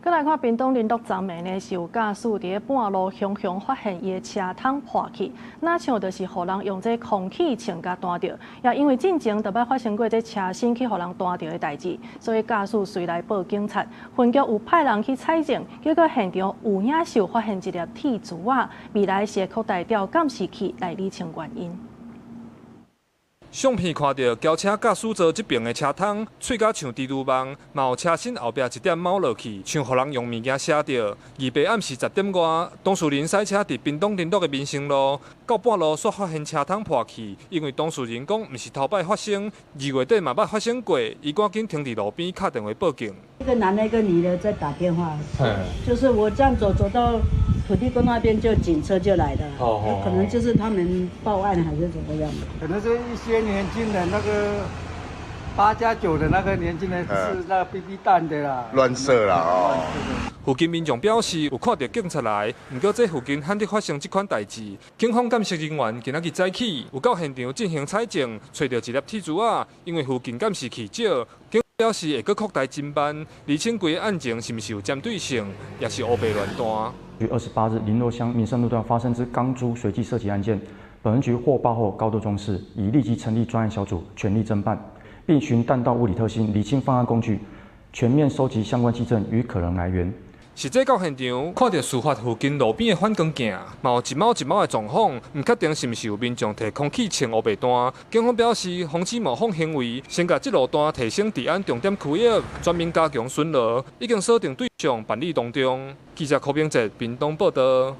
閣來看屏東麟洛昨暝呢，是有駕駛佇咧半路雄雄發現伊的車窗破去，若像就是予人用這空氣槍共彈著，也因為進前就捌發生過這車身去予人彈著的代誌，所以駕駛隨來報警察，分局有派人去採證，結果現場有影是有發現一粒鐵珠仔，未來是會擴大調監視器來理清原因。相片看著轎車駕駛座這爿的車窗，碎甲像蜘蛛網，嘛有車身後壁一點凹落去，像予人用物件射著。二八暗時10點外，當事人駛車佇屏東麟洛的民生路，到半路煞發現車窗破去，因為當事人講毋是頭擺發生，2月底嘛捌發生過，伊趕緊停佇路邊敲電話報警。一個男的，一個女的在打電話，就是我這樣走走到土地公那邊，就警車就來了，可能就是他們報案還是怎麼樣。可能是一些年輕人，那個8加9的那個年輕人是那個 BB 彈的啦，亂射啦哦。附近民眾表示有看著警察來，毋過這附近罕得發生這款代誌。警方鑑識人員今仔日早起有到現場進行採證，揣著一粒鐵珠仔，因為附近監視器少，警表示會閣擴大偵辦，釐清規个案情是毋是有針對性，抑是烏白亂彈。於28日麟洛鄉民生路段發生之鋼珠隨機射擊案件，本局獲報後高度重視，已立即成立專案小組，全力偵辦，並循彈道物理特性釐清犯案工具，全面收集相關跡證與可能來源。實際到現場，看著事發附近路邊的反光鏡，嘛有一貓一貓的狀況，毋確定是毋是有民眾提空氣槍烏白彈。警方表示，防止模仿行為，先共這路段提升治安重點區域，全面加強巡邏，已經鎖定對象辦理當中。記者柯明哲屏東報導。